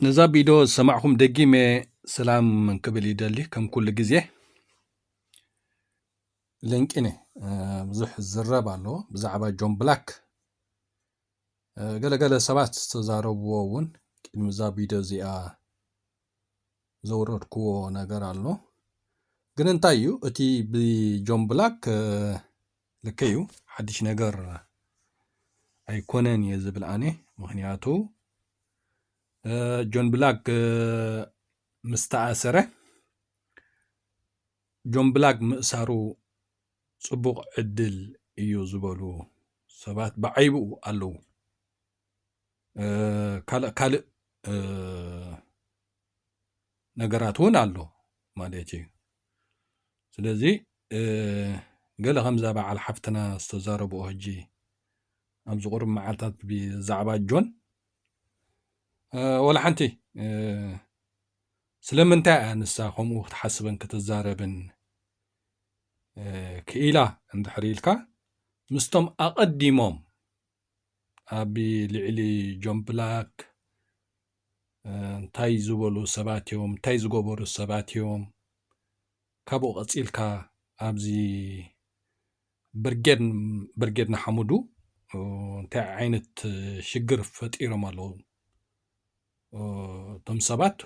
ነዛ ቪድዮ ዝሰማዕኹም ደጊመ ሰላም ክብል ይደሊ። ከም ኩሉ ግዜ ለንቂነ ብዙሕ ዝረብ ኣሎ ብዛዕባ ጆን ብላክ። ገለገለ ሰባት ዝተዛረብዎ እውን ቅድሚ እዛ ቪድዮ እዚኣ ዘውረድክዎ ነገር ኣሎ። ግን እንታይ እዩ እቲ ብጆን ብላክ? ልክ እዩ፣ ሓድሽ ነገር ኣይኮነን እየ ዝብል ኣነ። ምክንያቱ ጆን ብላክ ምስ ተኣሰረ፣ ጆን ብላክ ምእሳሩ ጽቡቕ ዕድል እዩ ዝበሉ ሰባት ብዓይብኡ ኣለዉ። ካልእ ካልእ ነገራት እውን ኣሎ ማለት እዩ። ስለዚ ገለ ከምዛ በዓል ሓፍትና ዝተዛረብኦ ሕጂ ኣብዚ ቁሩብ መዓልታት ብዛዕባ ጆን፣ ወላ ሓንቲ ስለምንታይ እያ ንሳ ከምኡ ክትሓስብን ክትዛረብን ክኢላ እንድሕር ኢልካ፣ ምስቶም ኣቐዲሞም ኣብ ልዕሊ ጆን ብላክ እንታይ ዝበሉ ሰባት እዮም፣ እንታይ ዝገበሩ ሰባት እዮም፣ ካብኡ ቀጺልካ ኣብዚ ብርጌድ ብርጌድ ንሓመዱ እንታይ ዓይነት ሽግር ፈጢሮም ኣለዉ እቶም ሰባት?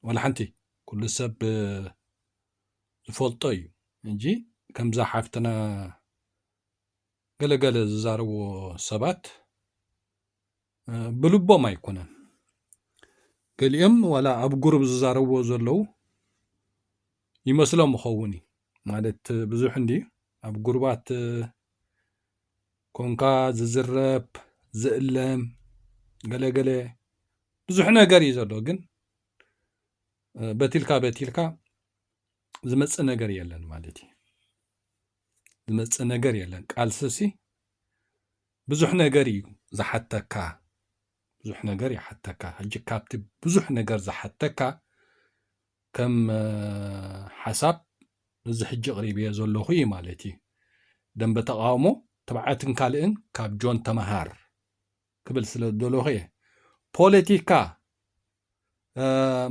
ወላ ሓንቲ፣ ኩሉ ሰብ ዝፈልጦ እዩ። እንጂ ከምዛ ሓፍትና ገለገለ ዝዛረብዎ ሰባት ብልቦም ኣይኮነን። ገሊኦም ዋላ ኣብ ጉሩብ ዝዛረብዎ ዘለዉ ይመስሎም ይኸውን እዩ። ማለት ብዙሕ እንዲ ኣብ ጉሩባት ኮንካ ዝዝረብ ዝእለም ገለገለ ብዙሕ ነገር እዩ ዘሎ። ግን በቲልካ በቲልካ ዝመጽእ ነገር የለን ማለት እዩ። ዝመጽእ ነገር የለን። ቃልስሲ ብዙሕ ነገር እዩ ዝሓተካ፣ ብዙሕ ነገር ይሓተካ። ሕጂ ካብቲ ብዙሕ ነገር ዝሓተካ ከም ሓሳብ እዚ ሕጂ ኣቕሪበዮ ዘለኹ እዩ ማለት እዩ። ደንበ ተቓውሞ፣ ትብዓትን ካልእን ካብ ጆን ተመሃር ክብል ስለ ዝደለኹ እየ። ፖለቲካ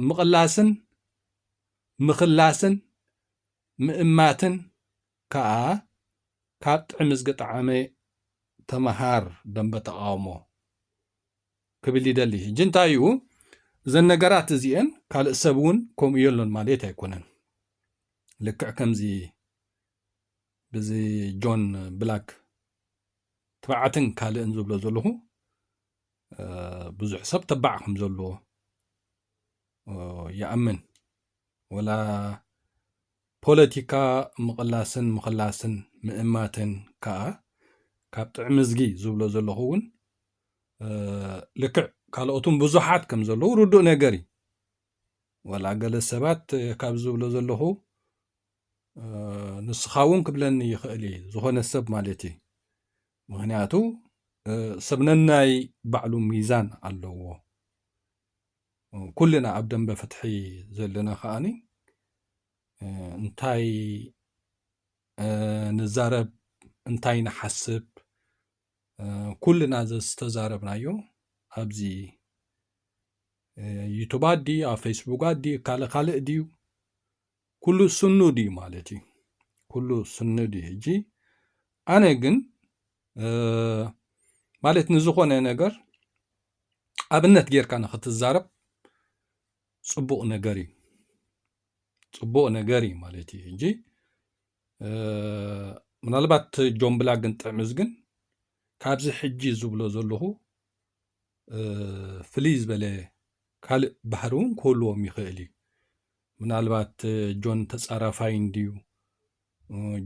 ምቕላስን ምኽላስን ምእማትን ከኣ ካብ ጥዕምዝጊ ጠዓመ ተመሃር ደንበ ተቓውሞ ክብል ይደሊ። ሕጂ እንታይ እዩ፣ እዘን ነገራት እዚአን ካልእ ሰብ እውን ከምኡ የሎን ማለት ኣይኮነን። ልክዕ ከምዚ ብዚ ጆን ብላክ ትብዓትን ካልእን ዝብሎ ዘለኹ ብዙሕ ሰብ ተባዕ ከም ዘለዎ ይኣምን። ወላ ፖለቲካ ምቕላስን ምኽላስን ምእማትን ከኣ ካብ ጥዕምዝጊ ዝብሎ ዘለኹ እውን ልክዕ ካልኦትን ብዙሓት ከም ዘለዉ ርዱእ ነገር እዩ። ወላ ገለ ሰባት ካብ ዝብሎ ዘለኹ ንስኻ እውን ክብለኒ ይኽእል እዩ፣ ዝኾነ ሰብ ማለት እዩ። ምክንያቱ ሰብ ነናይ ባዕሉ ሚዛን ኣለዎ። ኩልና ኣብ ደንበ ፍትሒ ዘለና ከኣኒ እንታይ ንዛረብ፣ እንታይ ንሓስብ፣ ኩልና ዝተዛረብናዮ ኣብዚ ዩቱባት ድዩ ኣብ ፌስቡካት ድዩ ካልእ ካልእ ድዩ ኩሉ ስኑድ እዩ ማለት እዩ። ኩሉ ስኑድ እዩ። ሕጂ ኣነ ግን ማለት ንዝኾነ ነገር ኣብነት ጌርካ ንክትዛረብ ጽቡቕ ነገር እዩ። ጽቡቕ ነገር እዩ ማለት እዩ። ሕጂ ምናልባት ጆን ብላክ ግን ጥዕምዝ ግን ካብዚ ሕጂ ዝብሎ ዘለኹ ፍልይ ዝበለ ካልእ ባህሪ እውን ክህልዎም ይኽእል እዩ። ምናልባት ጆን ተጻራፋይ እንድዩ፣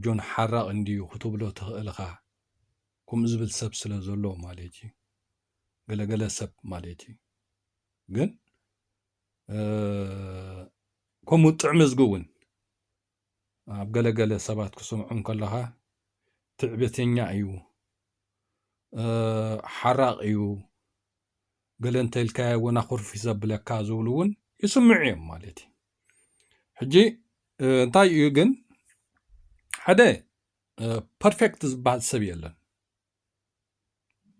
ጆን ሓራቕ እንድዩ ክትብሎ ትኽእል ኢኻ። ከምኡ ዝብል ሰብ ስለ ዘሎ ማለት እዩ። ገለገለ ሰብ ማለት እዩ። ግን ከምኡ ጥዕምዝጊ እውን ኣብ ገለገለ ሰባት ክሰምዖ እንከለኻ ትዕቢተኛ እዩ፣ ሓራቕ እዩ፣ ገለ እንተኢልካዮ እውን ኣኹርፍ እዩ ዘብለካ ዝብሉ እውን ይስምዑ እዮም ማለት እዩ። ሕጂ እንታይ እዩ ግን ሓደ ፐርፌክት ዝበሃል ሰብ የለን።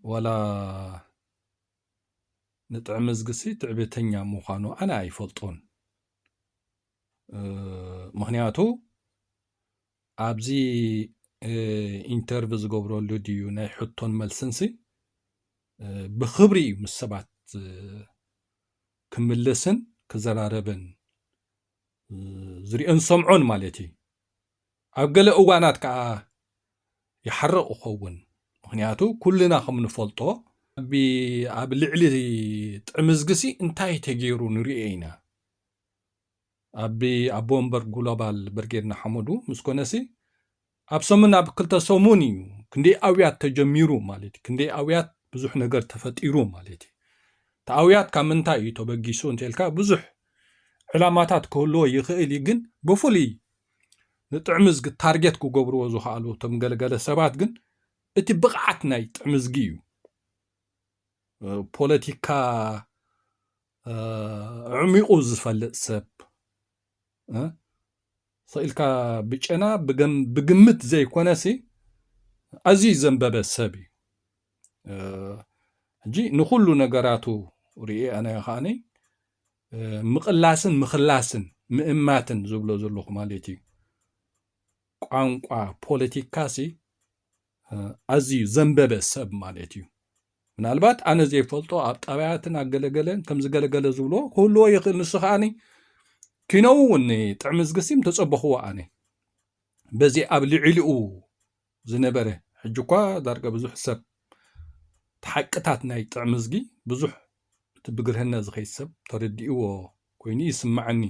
ዋላ ንጥዕምዝጊሲ ትዕቢተኛ ምዃኑ ኣነ ኣይፈልጦን። ምኽንያቱ ኣብዚ ኢንተርቪ ዝገብረሉ ድዩ ናይ ሕቶን መልስንሲ ብኽብሪ እዩ ምስ ሰባት ክምልስን ክዘራረብን ዝሪኦን ዝሰምዖን ማለት እዩ። ኣብ ገለ እዋናት ከዓ ይሓርቕ ይኸውን። ምኽንያቱ ኩልና ከም ንፈልጦ ኣብ ልዕሊ ጥዕምዝጊሲ እንታይ ተገይሩ ንሪኦ ኢና። ኣብ ኣቦ ወንበር ግሎባል ብርጌድ ንሓመዱ ምስ ኮነሲ ኣብ ሰሙን ኣብ ክልተ ሰሙን እዩ ክንደይ ኣውያት ተጀሚሩ ማለት እዩ። ክንደይ ኣውያት ብዙሕ ነገር ተፈጢሩ ማለት እዩ። እቲ ኣውያት ካብ ምንታይ እዩ ተበጊሱ እንተልካ ብዙሕ ዕላማታት ክህልዎ ይኽእል እዩ። ግን ብፍሉይ ንጥዕምዝጊ ታርጌት ክገብርዎ ዝኽኣሉ እቶም ገለገለ ሰባት ግን እቲ ብቕዓት ናይ ጥዕምዝጊ እዩ። ፖለቲካ ኣዕሚቑ ዝፈልጥ ሰብ ስኢልካ ብጨና ብግምት ዘይኮነሲ ኣዝዩ ዘንበበ ሰብ እዩ። ሕጂ ንኹሉ ነገራቱ ርኢ ኣነ ከዓኒ ምቕላስን ምኽላስን ምእማትን ዝብሎ ዘለኹ ማለት እዩ። ቋንቋ ፖለቲካሲ ኣዝዩ ዘንበበ ሰብ ማለት እዩ። ምናልባት ኣነ ዘይፈልጦ ኣብ ጣብያትን ኣገለገለን ከምዝገለገለ ዝብሎ ክህልዎ ይኽእል። ንሱ ከዓኒ ኪነው እውን ጥዕምዝጊሲም ተጸበኽዎ ኣነ በዚ ኣብ ልዕሊኡ ዝነበረ ሕጂ እኳ ዳርጋ ብዙሕ ሰብ ተሓቅታት ናይ ጥዕምዝጊ ብዙሕ እቲ ብግርህነ ዝኸይድ ሰብ ተረዲእዎ ኮይኑ ይስምዓኒ።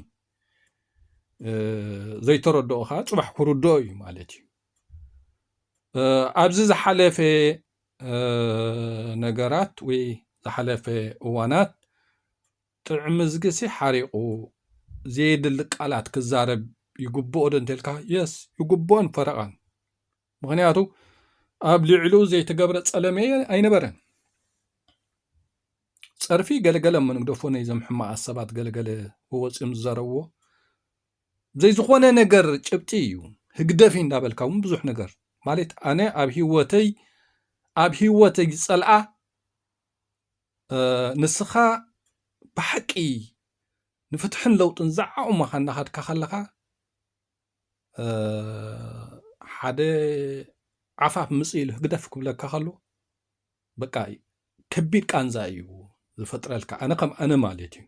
ዘይተረድኦ ከዓ ፅባሕ ክርድኦ እዩ ማለት እዩ። ኣብዚ ዝሓለፈ ነገራት ወይ ዝሓለፈ እዋናት ጥዕምዝጊሲ ሓሪቑ ዘየድሊ ቃላት ክዛረብ ይግብኦ ዶ እንተልካ የስ ይግብኦን ፈረቓን። ምኽንያቱ ኣብ ልዕሊኡ ዘይተገብረ ፀለመ ኣይነበረን። ፀርፊ ገለገለ መንግደፎ ነይዞም ሕማቓት ሰባት ገለገለ ወፂኦም ዝዛረብዎ ዘይዝኾነ ነገር ጭብጢ እዩ። ህግደፍ እዩ እንዳበልካ እውን ብዙሕ ነገር ማለት ኣነ ኣብ ህይወተይ ኣብ ህይወተይ ዝፀልኣ ንስኻ ብሓቂ ንፍትሕን ለውጥን ዝዓቑመኻ እናኸድካ ከለኻ ሓደ ዓፋፍ ምጽእ ኢሉ ህግደፍ ክብለካ ከሎ በቃ ከቢድ ቃንዛ እዩ ዝፈጥረልካ። ኣነ ከም ኣነ ማለት እዩ።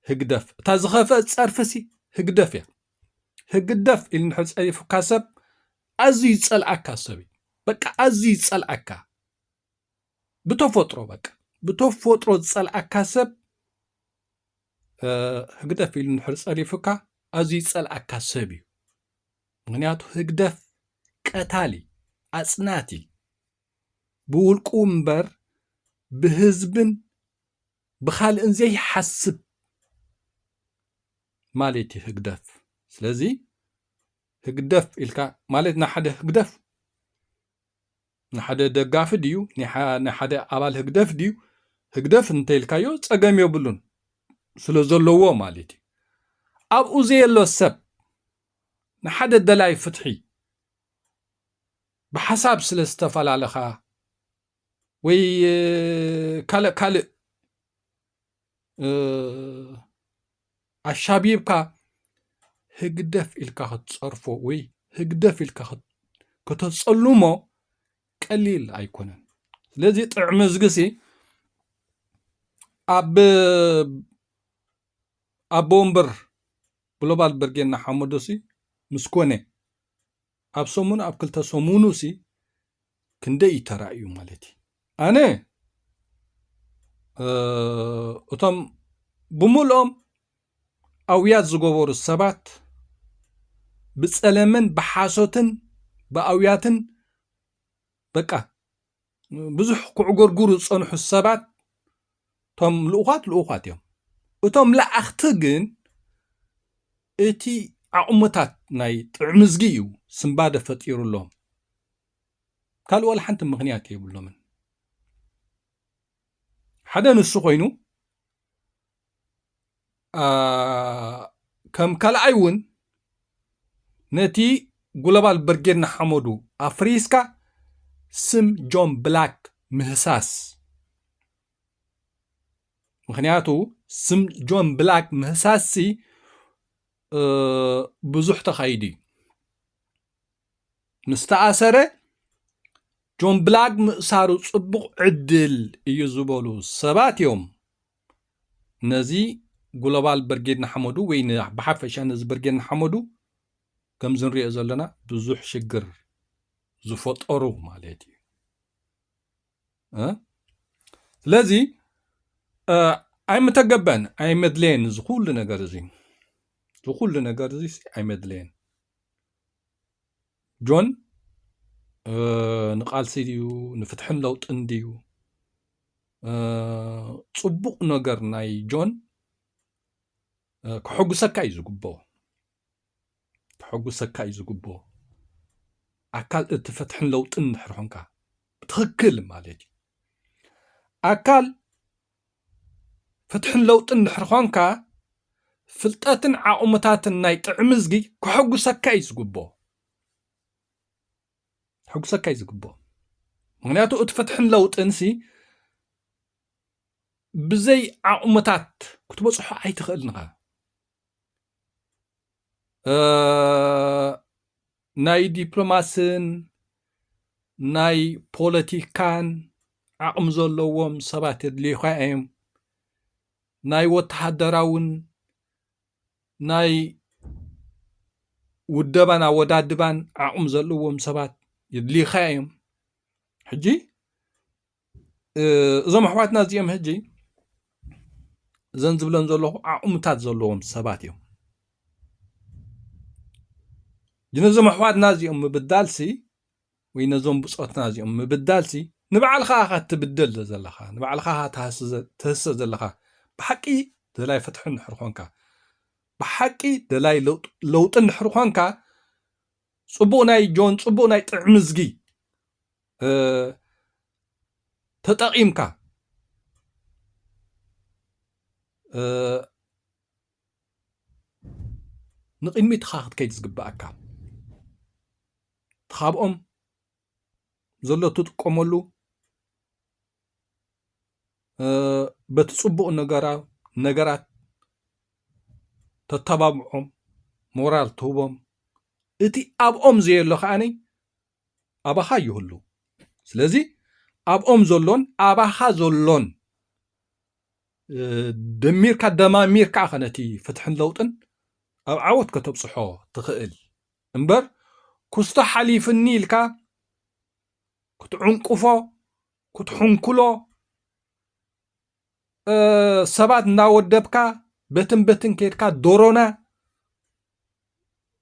ህግደፍ እታ ዝኸፍአ ጸርፍሲ ህግደፍ እያ። ህግደፍ ኢሉ እንድሕር ጸሪፉካ ሰብ ኣዝዩ ዝጸልኣካ ሰብ እዩ። በቃ ኣዝዩ ዝጸልኣካ ብተፈጥሮ በቃ ብተፈጥሮ ዝጸልኣካ ሰብ ህግደፍ ኢሉ እንድሕር ጸሪፉካ ኣዝዩ ዝጸልኣካ ሰብ እዩ። ምኽንያቱ ህግደፍ ቀታሊ፣ ኣጽናቲ፣ ብውልቁ እምበር ብህዝብን ብኻልእን ዘይሓስብ ማለት እዩ ህግደፍ። ስለዚ ህግደፍ ኢልካ ማለት ንሓደ ህግደፍ ንሓደ ደጋፊ ድዩ ንሓደ ኣባል ህግደፍ ድዩ ህግደፍ እንተኢልካዮ ጸገም የብሉን ስለ ዘለዎ ማለት እዩ። ኣብኡ ዘየሎ ሰብ ንሓደ ደላይ ፍትሒ ብሓሳብ ስለ ዝተፈላለኻ ወይ ካልእ ካልእ ኣሻቢብካ ህግደፍ ኢልካ ክትጸርፎ ወይ ህግደፍ ኢልካ ከተጸልሞ ቀሊል ኣይኮነን። ስለዚ ጥዕምዝጊሲ ኣብ ኣቦ ወንበር ግሎባል ብርጌድ ንሓመዱሲ ምስ ኮነ ኣብ ሰሙን ኣብ ክልተ ሰሙኑሲ ክንደይ እዩ ተራእዩ ማለት እዩ። ኣነ እቶም ብምልኦም ኣውያት ዝገበሩ ሰባት ብጸለምን ብሓሶትን ብኣውያትን በቃ ብዙሕ ክዕጎርጉሩ ዝጸንሑ ሰባት እቶም ልኡኻት ልኡኻት እዮም። እቶም ለኣኽቲ ግን እቲ ዓቕምታት ናይ ጥዕምዝጊ እዩ ስንባደ ፈጢሩሎም። ካልእ ዋላ ሓንቲ ምኽንያት የብሎምን። ሓደ ንሱ ኮይኑ ከም ካልኣይ እውን ነቲ ግሎባል ብርጌድ ንሓመዱ ኣፍሪስካ ስም ጆን ብላክ ምህሳስ ምኽንያቱ ስም ጆን ብላክ ምህሳሲ ብዙሕ ተኻይዱ እዩ። ምስ ተኣሰረ ጆን ብላክ ምእሳሩ ጽቡቕ ዕድል እዩ ዝበሉ ሰባት እዮም ነዚ ግሎባል ብርጌድ ንሓመዱ ወይ ብሓፈሻ ነዚ ብርጌድ ንሓመዱ ከምዚ ንሪኦ ዘለና ብዙሕ ሽግር ዝፈጠሩ ማለት እዩ። ስለዚ ኣይምተገበን ኣይመድለየን ዝኩሉ ነገር እዚ ዝኩሉ ነገር እዚ ኣይመድለየን። ጆን ንቃልሲ ድዩ ንፍትሕን ለውጥን ድዩ? ጽቡቕ ነገር ናይ ጆን ክሕጉሰካ እዩ ዝግብኦ። ክሕጉሰካ እዩ ዝግብኦ። ኣካል እቲ ፍትሕን ለውጥን እንድሕር ኾንካ ብትኽክል ማለት እዩ። ኣካል ፍትሕን ለውጥን እንድሕር ኾንካ ፍልጠትን ዓቕምታትን ናይ ጥዕምዝጊ ክሕጉሰካ እዩ ዝግብኦ። ክሕጉሰካ እዩ ዝግብኦ። ምኽንያቱ እቲ ፍትሕን ለውጥንሲ ብዘይ ዓቕምታት ክትበፅሖ ኣይትኽእልን ኢኻ። ናይ ዲፕሎማስን ናይ ፖለቲካን ዓቕሚ ዘለዎም ሰባት የድልዩኻ እዮም። ናይ ወተሃደራውን ናይ ውደባን ኣወዳድባን ዓቕሚ ዘለዎም ሰባት የድልዩኻ እዮም። ሕጂ እዞም ኣሕዋትና እዚኦም ሕጂ እዘን ዝብለን ዘለኹ ዓቕምታት ዘለዎም ሰባት እዮም። ነዞም ኣሕዋትና እዚኦም ምብዳልሲ ወይ ነዞም ብጾትና እዚኦም ምብዳልሲ ንባዕልኻ ኢኻ ትብደል ዘለኻ፣ ንባዕልኻ ኢኻ ትህሰ ዘለኻ። ብሓቂ ደላይ ፍትሒ እንድሕር ኾንካ፣ ብሓቂ ደላይ ለውጢ እንድሕር ኾንካ፣ ጽቡቕ ናይ ጆን፣ ጽቡቕ ናይ ጥዕምዝጊ ተጠቒምካ ንቕድሚት ኢኻ ክትከይድ ዝግብኣካ። ትኻብኦም ዘሎ ትጥቀመሉ፣ በቲ ጽቡቕ ነገራት ተተባብዖም፣ ሞራል ትህቦም። እቲ ኣብኦም ዘየሎ ከኣ ኣባኻ ይህሉ። ስለዚ ኣብኦም ዘሎን ኣባኻ ዘሎን ደሚርካ ደማሚርካ ኢኻ ነቲ ፍትሕን ለውጥን ኣብ ዓወት ከተብጽሖ ትኽእል እምበር፣ ክስቶ ሓሊፍኒ ኢልካ ክትዕንቅፎ ክትሕንኩሎ ሰባት እናወደብካ በትን በትን ከይድካ ዶሮና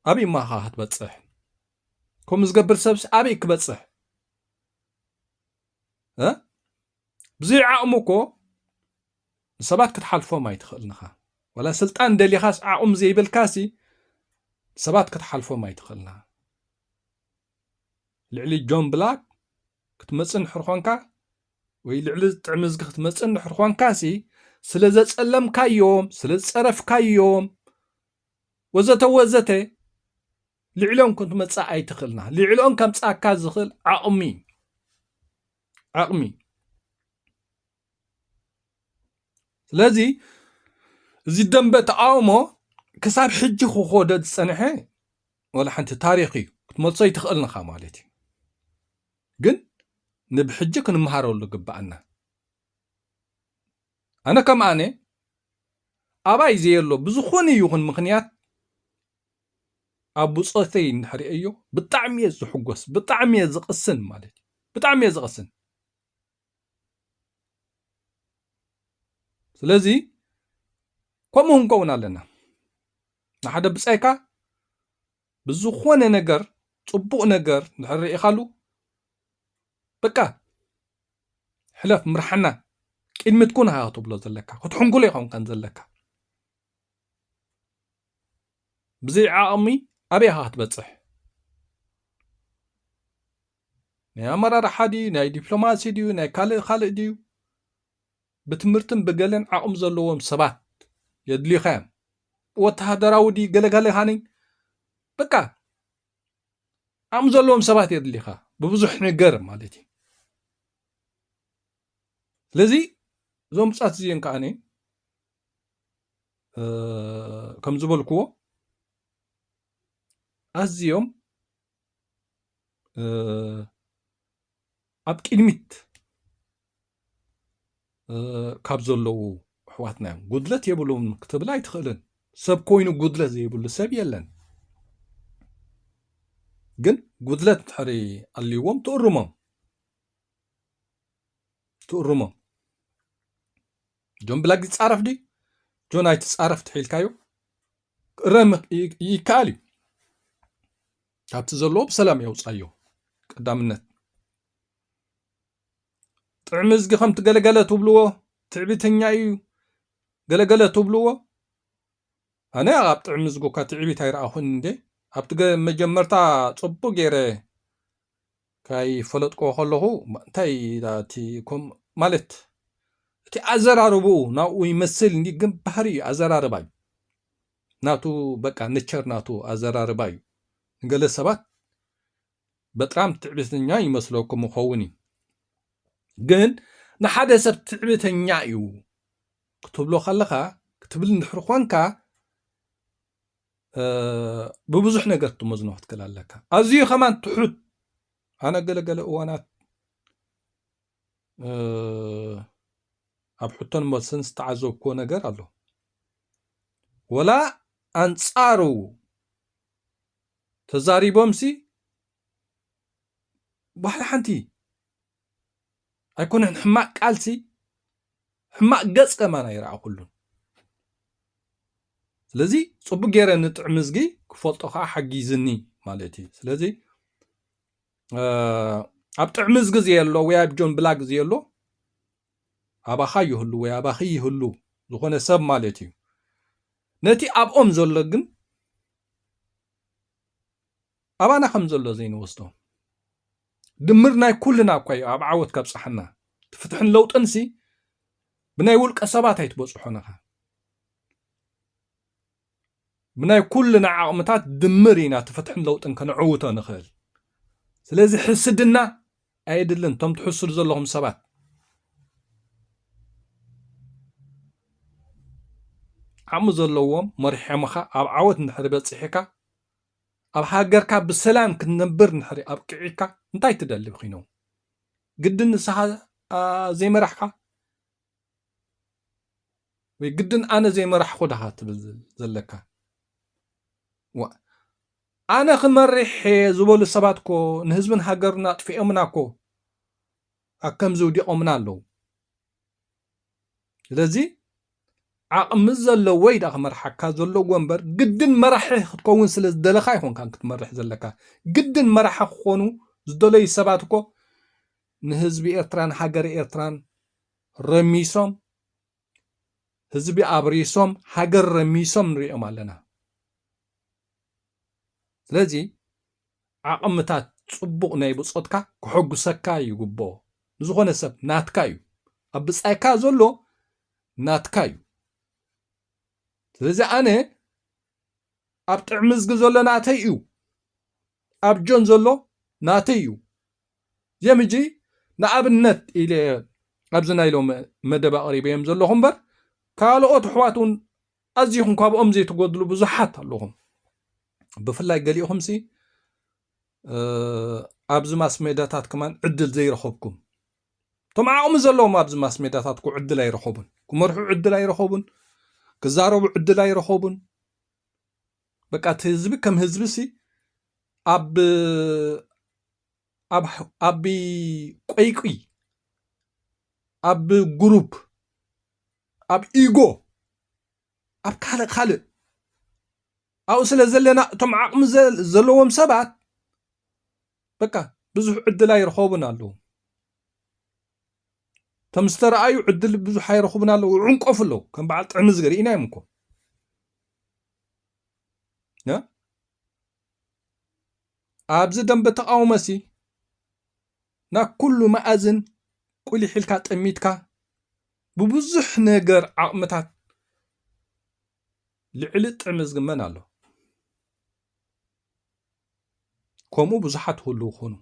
ኣበይ ማኻ ክትበፅሕ? ከምኡ ዝገብር ሰብሲ ኣበይ ክበፅሕ? ብዘይ ዓቕሙ እኮ ንሰባት ክትሓልፎም ኣይትኽእልን ኢኻ። ዋላ ስልጣን ደሊኻስ ዓቕሙ ዘይብልካሲ ሰባት ክትሓልፎም ኣይትኽእልን ኢኻ። ልዕሊ ጆን ብላክ ክትመጽእ እንድሕር ኾንካ ወይ ልዕሊ ጥዕምዝጊ ክትመጽእ እንድሕር ኾንካሲ ስለ ዘጸለምካዮም ስለ ዝጸረፍካዮም ወዘተ ወዘተ ልዕሎም ክትመጽእ ኣይትኽእልን ኢኻ። ልዕሎም ከምጽኣካ ዝኽእል ዓቕሚ ዓቕሚ ስለዚ እዚ ደንበ ተቃውሞ ክሳብ ሕጂ ክኾደ ዝጸንሐ ወላ ሓንቲ ታሪኽ እዩ ክትመልሶ ኣይትኽእልን ኢኻ ማለት እዩ። ግን ንብሕጂ ክንመሃረሉ ግብኣና። ኣነ ከም ኣነ ኣባይ ዘየሎ ብዝኾነ ይኹን ምኽንያት ኣብ ብጾተይ እንድሕር ርእየዮ ብጣዕሚ እየ ዝሕጎስ ብጣዕሚ እየ ዝቕስን ማለት እዩ። ብጣዕሚ እየ ዝቕስን። ስለዚ ከምኡ ክንከውን ኣለና። ንሓደ ብጻይካ ብዝኾነ ነገር ጽቡቕ ነገር እንድሕር ርኢኻሉ በቃ ሕለፍ ምርሓና ቅድሚት ኩን ኢኻ ክትብሎ ዘለካ ክትሕንኩሎ ኢኻ ክንከን ዘለካ። ብዘይ ዓቕሚ ኣበይ ኢኻ ክትበጽሕ? ናይ ኣመራርሓ ድዩ ናይ ዲፕሎማሲ ድዩ ናይ ካልእ ካልእ ድዩ? ብትምህርትን ብገለን ዓቕሚ ዘለዎም ሰባት የድልዩኻ እዮም። ወተሃደራዊ ድዩ ገለገለ ሃኒ በቃ ዓቕሚ ዘለዎም ሰባት የድልዩኻ ብብዙሕ ነገር ማለት እዩ። ስለዚ እዞም ብጻት እዚኦም ከዓኒ እ፣ ከም ዝበልክዎ ኣዝዮም፣ እ፣ ኣብ ቅድሚት፣ እ፣ ካብ ዘለዉ ኣሕዋትና እዮም። ጉድለት የብሉን ክትብል ኣይትኽእልን። ሰብ ኮይኑ ጉድለት ዘይብሉ ሰብ የለን። ግን ጉድለት እንድሕሪ ኣልይዎም ትእርሞም። ትእርሞም። ጆን ብላክ ይጻረፍ ድዩ? ጆን ኣይትጻረፍ ትሒልካዮ? ክእረም ይ-፣ ይከኣል እዩ። ካብቲ ዘለዎ ብሰላም የውጻዮ። ቀዳምነት። ጥዕሚ እዝጊ ከምቲ ገለገለ ትብልዎ፣ ትዕቢተኛ እዩ፣ ገለገለ ትብልዎ። ኣነ ኣብ ጥዕሚ እዝጊ እኳ ትዕቢት ኣይረኣኹን እንዴ። ኣብቲ ገ-፣ መጀመርታ ጽቡቅ ገይረ ካይ ፈለጥኮ ከለኹ፣ ማ-፣ እንታይ ኢላ እቲ ኮም-፣ ማለት እቲ ኣዘራርብኡ ናብኡ ይመስል እንዲ፣ ግን ባህሪ እዩ፣ ኣዘራርባ እዩ። ናቱ በቃ ነቸር ናቱ ኣዘራርባ እዩ። ንገለ ሰባት በጣም ትዕቢተኛ ይመስለኩም ይኸውን እዩ። ግን ንሓደ ሰብ ትዕቢተኛ እዩ ክትብሎ ከለኻ፣ ክትብል እንድሕር ኾንካ፣ እ፣ ብብዙሕ ነገር ክትመዝኖ ክትክእል ኣለካ። ኣዝዩ ከማን ትሑት፣ ኣነ ገለገለ እዋናት፣ እ፣ ኣብ ሕቶን መልስን ዝተዓዘብክዎ ነገር ኣሎ። ወላ ኣንጻሩ ተዛሪቦምሲ፣ ዋላ ሓንቲ ኣይኮነን ሕማቅ ቃልሲ፣ ሕማቅ ገጽ ከማን ኣይረኣኹሉን። ስለዚ ጽቡቅ ገይረ ንጥዕሚ እዝጊ ክፈልጦ ከኣ ሓጊዝኒ ማለት እዩ። ስለዚ፣ እ፣ ኣብ ጥዕሚ እዝጊ ዘየሎ ወይ ኣብ ጆን ብላክ ዘየሎ ኣባኻ ይህሉ ወይ ኣባኺ ይህሉ፣ ዝኾነ ሰብ ማለት እዩ። ነቲ ኣብኦም ዘሎ ግን ኣባና ከም ዘሎ ዘይንወስዶ። ድምር ናይ ኩልና እኳ እዩ ኣብ ዓወት ከብጽሓና። እቲ ፍትሕን ለውጥንሲ ብናይ ውልቀ ሰባት ኣይትበጽሖን ኢኻ። ብናይ ኩልና ዓቕምታት ድምር ኢና እቲ ፍትሕን ለውጥን ከነዕውቶ ንኽእል። ስለዚ ሕስድና ኣየድልን። እቶም ትሕስዱ ዘለኹም ሰባት፣ ዓቕሚ ዘለዎም መሪሖምኻ ኣብ ዓወት እንድሕሪ በጺሕካ፣ ኣብ ሃገርካ ብሰላም ክትነብር እንድሕሪ ኣብቂዕካ፣ እንታይ ትደሊ ኺኖ? ግድን ንስኻ፣ ኣ፣ ዘይመራሕካ? ወይ ግድን ኣነ ዘይመራሕኹ ዳኻ ትብል ዘለካ? ዋ፣ ኣነ ክመርሕ እየ ዝበሉ ሰባት እኮ ንህዝብን ሃገርን ኣጥፊኦምና እኮ፣ ኣብ ከምዚ ውዲቖምና ኣለዉ። ስለዚ ዓቕሚ ዘለዎይ ዳ ክመርሓካ ዘለዎ እምበር፣ ግድን መራሒ ክትከውን ስለ ዝደለኻ ኣይኮንካን ክትመርሕ ዘለካ። ግድን መራሒ ክኾኑ ዝደለዩ ሰባት እኮ ንህዝቢ ኤርትራን ሃገር ኤርትራን ረሚሶም፣ ህዝቢ ኣብሪሶም፣ ሃገር ረሚሶም ንሪኦም ኣለና። ስለዚ ዓቕምታት ጽቡቕ ናይ ብጾትካ ክሐጉሰካ ይግብኦ። ንዝኾነ ሰብ ናትካ እዩ። ኣብ ብጻይካ ዘሎ ናትካ እዩ። ስለዚ ኣነ ኣብ ጥዕሚ እዝጊ ዘሎ ናተይ እዩ። ኣብ ጆን ዘሎ ናተይ እዩ። እዚኦም ሕጂ ንኣብነት ኢለ ኣብዚ ናይ ሎሚ መደብ ኣቕሪበዮም ዘለኹ እምበር፣ ካልኦት ኣሕዋት እውን ኣዚኹም ካብኦም ዘይትጎድሉ ብዙሓት ኣለኹም። ብፍላይ ገሊኹምሲ፣ እ፣ ኣብዚ ማስ ሜዳታት ከማን ዕድል ዘይረኸብኩም። እቶም ዓቕሚ ዘለዎም ኣብዚ ማስ ሜዳታት እኮ ዕድል ኣይረኸቡን። ክመርሑ ዕድል ኣይረኸቡን። ክዛረቡ ዕድል ኣይረኸቡን። በቃ እቲ ህዝቢ ከም ህዝቢ ሲ ኣብ፣ ኣብ፣ ኣብ ቆይቁይ፣ ኣብ ግሩፕ፣ ኣብ ኢጎ፣ ኣብ ካልእ ካልእ ኣብኡ ስለ ዘለና እቶም ዓቕሚ ዘ-፣ ዘለዎም ሰባት በቃ ብዙሕ ዕድል ኣይረኸቡን ኣለዉ። እቶም ዝተረኣዩ ዕድል ብዙሕ ኣይረኽቡን ኣለዉ፣ ይዕንቀፉ ኣለዉ። ከም በዓል ጥዕሚ ዝገ ርኢናዮም እኮ። ያ? ኣብዚ ደንበ ተቃውሞሲ ናብ ኩሉ መኣዝን ቁሊሕ ኢልካ ጠሚትካ ብብዙሕ ነገር ዓቕምታት ልዕሊ ጥዕሚ ዝግመን ኣሎ። ከምኡ ብዙሓት ክህልዉ ይኾኑ።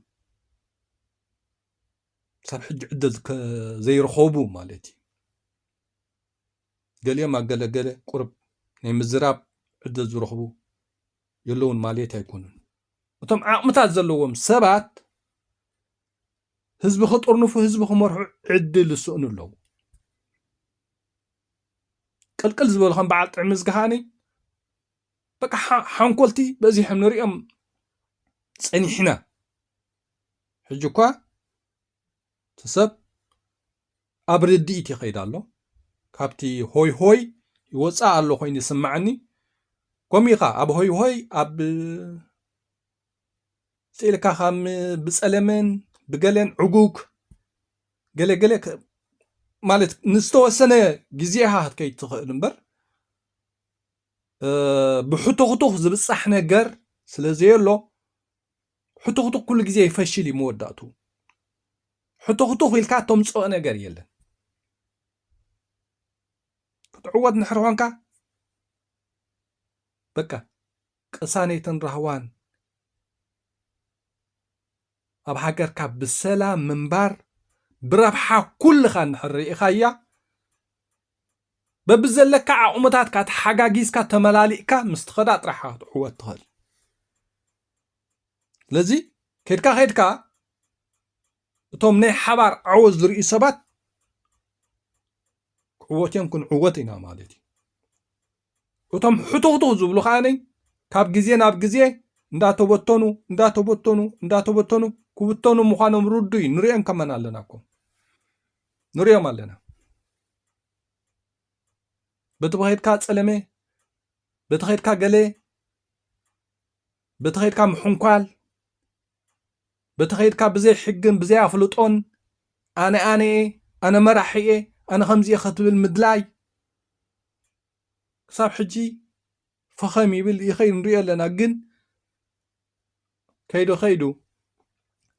ሳብ ሕጂ ዕድል ከ-፣ ዘይረኸቡ ማለት እዩ። ገሊኦም ኣገለገለ ቁሩብ ናይ ምዝራብ ዕድል ዝረኽቡ የለውን ማለት ኣይኮኑን። እቶም ዓቕምታት ዘለዎም ሰባት ህዝቢ ክጥርንፉ፣ ህዝቢ ክመርሑ ዕድል ዝስእኑ ኣለዉ። ቅልቅል ዝበሉ ከም በዓል ጥዕምዝጊ ከዓኒ በቃ ሓ-፣ ሓንኮልቲ በዚሖም ንሪኦም ጸኒሕና። ሕጂ እኳ እቲ ሰብ ኣብ ርድኢት ይኸይድ ኣሎ። ካብቲ ሆይ ሆይ ይወጽእ ኣሎ ኮይኑ ይስምዓኒ። ከምኡ ኢኻ ኣብ ሆይ ሆይ ኣብ ስኢልካ ካብ ብጸለመን ብገለን ዕጉግ ገለ ገለ ከ-፣ ማለት ንዝተወሰነ ግዜ ኢኻ ክትከይድ ትኽእል እምበር፣ እ፣ ብሕቱኽቱኽ ዝብጻሕ ነገር ስለ ዘየሎ፣ ሕቱኽቱኽ ኩሉ ግዜ ይፈሽል እዩ መወዳእቱ። ሕቱኽቱኽ ኢልካ ተምጽኦ ነገር የለን። ክትዕወት እንድሕር ኾንካ፣ በቃ ቅሳኔትን ራህዋን ኣብ ሃገርካ ብሰላም ምንባር፣ ብረብሓ ኩልኻ እንድሕር ርኢኻያ፣ በብዘለካ ዓቕምታትካ ተሓጋጊዝካ ተመላሊእካ ምስ ትኸዳ ጥራሕ ክትዕወት ትኽእል። ስለዚ ከድካ ከድካ እቶም ናይ ሓባር ዓወት ዝርእዩ ሰባት ክዕወት እዮም፣ ክንዕወት ኢና ማለት እዩ። እቶም ሕቱኽቱኽ ዝብሉ ከዓኒ ካብ ግዜ ናብ ግዜ እንዳተበተኑ፣ እንዳተበተኑ፣ እንዳተበተኑ ክብተኑ ምዃኖም ርዱእ እዩ። ንሪኦም ከማን ኣለና እኮ። ንሪኦም ኣለና። በቲ ብኸድካ ጸለመ፣ በቲ ኸድካ ገለ፣ በቲ ኸድካ ምሕንኳል፣ በቲ ኸድካ ብዘይ ሕግን ብዘይ ኣፍልጦን ኣነ ኣነ እየ፣ ኣነ መራሒ እየ፣ ኣነ ከምዚ እየ ክትብል ምድላይ ክሳብ ሕጂ ፈኸም ይብል ይኸይድ ንሪኦ ኣለና። ግን ከይዱ ከይዱ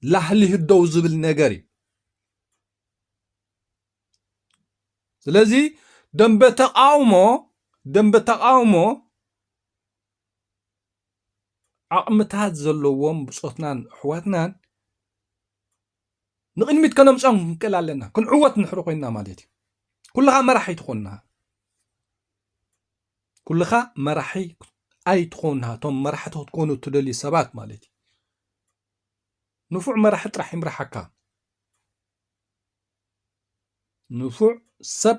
ላህሊህ ደው ዝብል ነገር እዩ። ስለዚ ደንበ ተቃውሞ፣ ደንበ ተቃውሞ ዓቕምታት ዘለዎም ብጾትናን ኣሕዋትናን ንቕድሚት ከነምጽኦም ክንክእል ኣለና። ክንዕወት እንድሕር ኮይንና ማለት እዩ። ኩልኻ መራሒ ኣይትኾንና። ኩልኻ መራሒ ኣይትኾንና። እቶም መራሕቲ ክትኮኑ እትደልዩ ሰባት ማለት እዩ። ንፉዕ መራሒ ጥራሕ ይምርሓካ። ንፉዕ ሰብ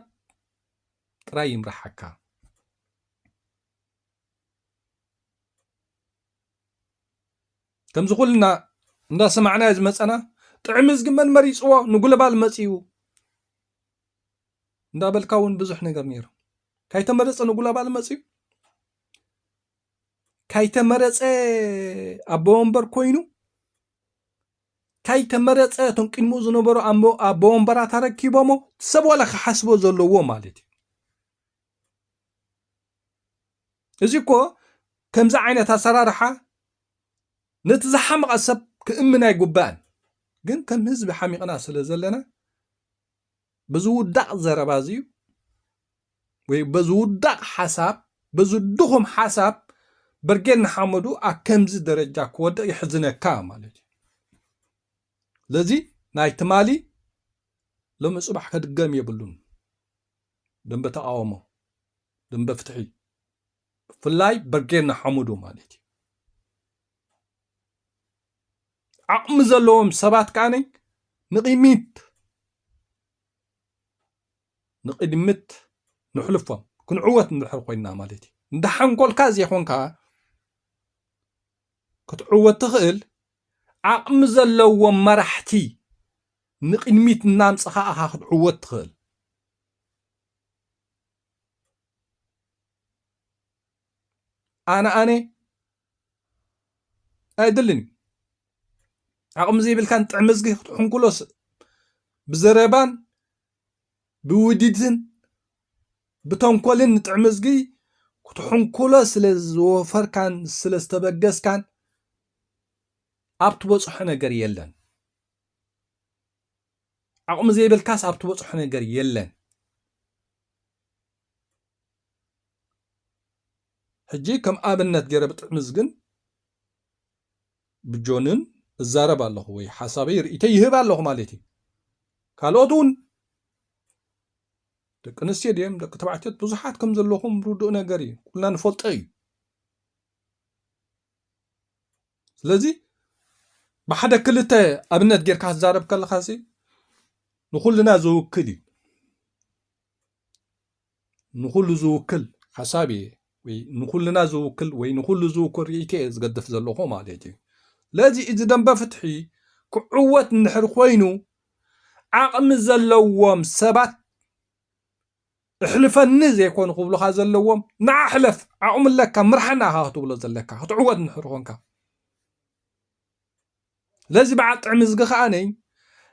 ጥራይ ይምርሓካ። ከምዚ ኩልና እንዳሰማዕናዮ ዝመጸና፣ ጥዕምዝጊ መን መሪጽዎ? ንጉለባል መጺኡ እንዳበልካ እውን ብዙሕ ነገር ነይሩ። ካይተመረጸ ንጉለባል መጺኡ፣ ካይተመረጸ ኣቦ ወንበር ኮይኑ፣ ካይተመረጸ እቶም ቅድሚኡ ዝነበሩ ኣቦ-፣ ኣቦ ወንበራት ኣረኪቦሞ፣ ሰብ ዋላ ክሓስቦ ዘለዎ ማለት እዩ። እዚ እኮ ከምዚ ዓይነት ኣሰራርሓ ነቲ ዝሓመቐ ሰብ ክእምን ኣይግባእን። ግን ከም ህዝቢ ሓሚቕና ስለ ዘለና፣ ብዝውዳቕ ዘረባ እዚ እዩ፣ ወይ በዝውዳቕ ሓሳብ፣ በዚ ድኹም ሓሳብ በርጌድ ንሓመዱ ኣብ ከምዚ ደረጃ ክወድቕ የሕዝነካ ማለት እዩ። ስለዚ ናይ ትማሊ ሎሚ ጽባሕ ከድገም የብሉን። ደንበ ተቃውሞ፣ ደንበ ፍትሒ፣ ብፍላይ በርጌድ ንሓመዱ ማለት እዩ። ዓቕሚ ዘለዎም ሰባት ከዓኒ ንቕድሚት፣ ንቕድሚት ንሕልፎም፣ ክንዕወት እንድሕር ኮይንና ማለት እዩ። እንዳ ሓንኮልካ ዘይኮንካ ክትዕወት ትኽእል፣ ዓቕሚ ዘለዎም መራሕቲ ንቕድሚት እናምጽኻ ኢኻ ክትዕወት ትኽእል። ኣነ ኣነ ኣይድልን እዩ። ዓቕሚ ዘይብልካን ጥዕምዝጊ ክትሕንኩሎስ ብዘረባን ብውዲትን ብተንኮልን ንጥዕምዝጊ ክትሕንኩሎ ስለ ዝወፈርካን ስለ ዝተበገስካን ኣብ ትበጽሖ ነገር የለን። ዓቕሚ ዘይብልካስ ኣብ ትበጽሖ ነገር የለን። ሕጂ ከም ኣብነት ገይረ ብጥዕምዝግን ብጆንን እዛረብ ኣለኹ ወይ ሓሳበይ ርእይተይ ይህብ ኣለኹ ማለት እዩ። ካልኦት እውን ደቂ ኣንስትዮ ድዮም ደቂ ተባዕትዮ ብዙሓት ከም ዘለኹም ርዱእ ነገር እዩ፣ ኩልና ንፈልጦ እዩ። ስለዚ ብሓደ ክልተ ኣብነት ጌርካ ክትዛረብ ከለኻሲ ንኹልና ዝውክል እዩ። ንኹሉ ዝውክል ሓሳብ እየ፣ ወይ ንኹልና ዝውክል ወይ ንኹሉ ዝውክል ርእይቶ እየ ዝገድፍ ዘለኹ ማለት እዩ። ስለዚ እዚ ደንበ ፍትሒ ክዕወት እንድሕር ኮይኑ ዓቕሚ ዘለዎም ሰባት እሕልፈኒ ዘይኮኑ ክብሉኻ ዘለዎም ንዓ ሕለፍ ዓቕሚ ኣለካ ምርሓና ኢኻ ክትብሎ ዘለካ ክትዕወት እንድሕር ኮንካ። ስለዚ በዓል ጥዕሚ ዝግ ከኣነይ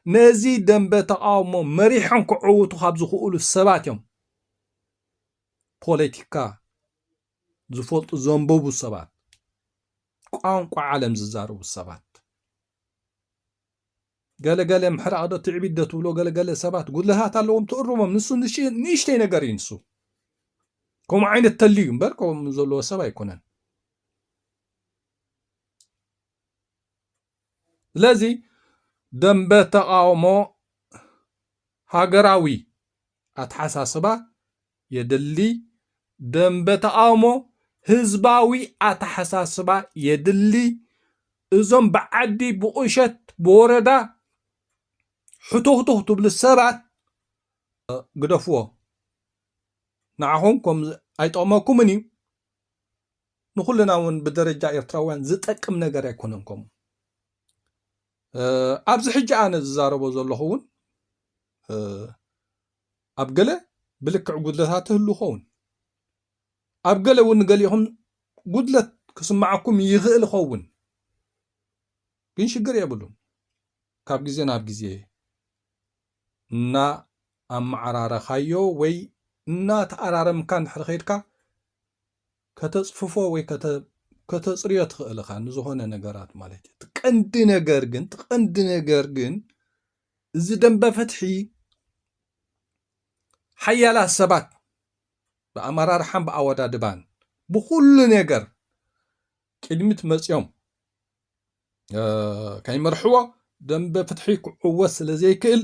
ነዚ ደንበ ተቃውሞ መሪሖም ክዕውቱ ካብ ዝኽእሉ ሰባት እዮም። ፖለቲካ ዝፈልጡ ዘንበቡ ሰባት፣ ቋንቋ ዓለም ዝዛረቡ ሰባት፣ ገለገለ ምሕራቕ ዶ ትዕቢት ዶ ትብሎ፣ ገለገለ ሰባት ጉድለታት ኣለዎም ትእርሞም። ንሱ ንእሽተይ ነገር እዩ። ንሱ ከምኡ ዓይነት ተልዩ እምበር ከምኡ ዘለዎ ሰብ ኣይኮነን። ስለዚ ደንበ ተቃውሞ ሃገራዊ ኣተሓሳስባ የድሊ። ደንበ ተቃውሞ ህዝባዊ ኣተሓሳስባ የድሊ። እዞም ብዓዲ ብቁሸት ብወረዳ ሕቱኽቱኽ ትብሉ ሰባት ግደፍዎ። ንዓኹም ከም ኣይጠቕመኩምን እዩ። ንኹልና እውን ብደረጃ ኤርትራውያን ዝጠቅም ነገር ኣይኮነን። ከምኡ ኣብዚ ሕጂ ኣነ ዝዛረቦ ዘለኹ እውን ኣብ ገለ ብልክዕ ጉድለታት ትህሉ ኸውን፣ ኣብ ገለ እውን ንገሊኹም ጉድለት ክስማዓኩም ይኽእል ኸውን። ግን ሽግር የብሉን። ካብ ግዜ ናብ ግዜ እና ኣመዓራረኻዮ ወይ እና ተኣራረምካ እንድሕር ኸይድካ ከተፅፍፎ ወይ ከተፅርዮ ትኽእል ኢኻ ንዝኾነ ነገራት ማለት እዩ። ትቀንዲ ነገር ግን ትቀንዲ ነገር ግን እዚ ደንበ ፍትሒ ሓያላት ሰባት ብኣመራርሓን ብኣወዳድባን ብኩሉ ነገር ቅድሚት መፅዮም ከይመርሕዎ ደንበ ፍትሒ ክዕወት ስለ ዘይክእል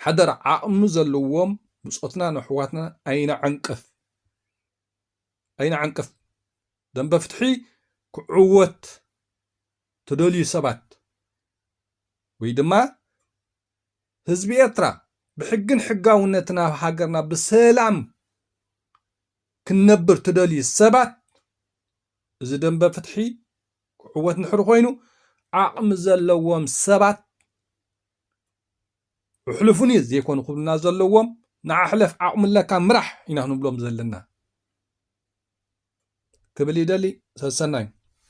ሓደራ ዓቕሚ ዘለዎም ብፆትና ንኣሕዋትና ኣይነዓንቅፍ ኣይነዓንቅፍ። ደንበ ፍትሒ ክዕወት ትደልዩ ሰባት ወይ ድማ ህዝቢ ኤርትራ ብሕግን ሕጋውነትን ኣብ ሃገርና ብሰላም ክንነብር ትደልዩ ሰባት እዚ ደንበ ፍትሒ ክዕወት እንድሕር ኮይኑ ዓቕሚ ዘለዎም ሰባት እሕልፉኒ ዘይኮኑ ክብሉና ዘለዎም ንዓ ሕለፍ ዓቕሚ ኣለካ ምራሕ ኢና ክንብሎም ዘለና ክብል ይደሊ። ሰሰናዩ።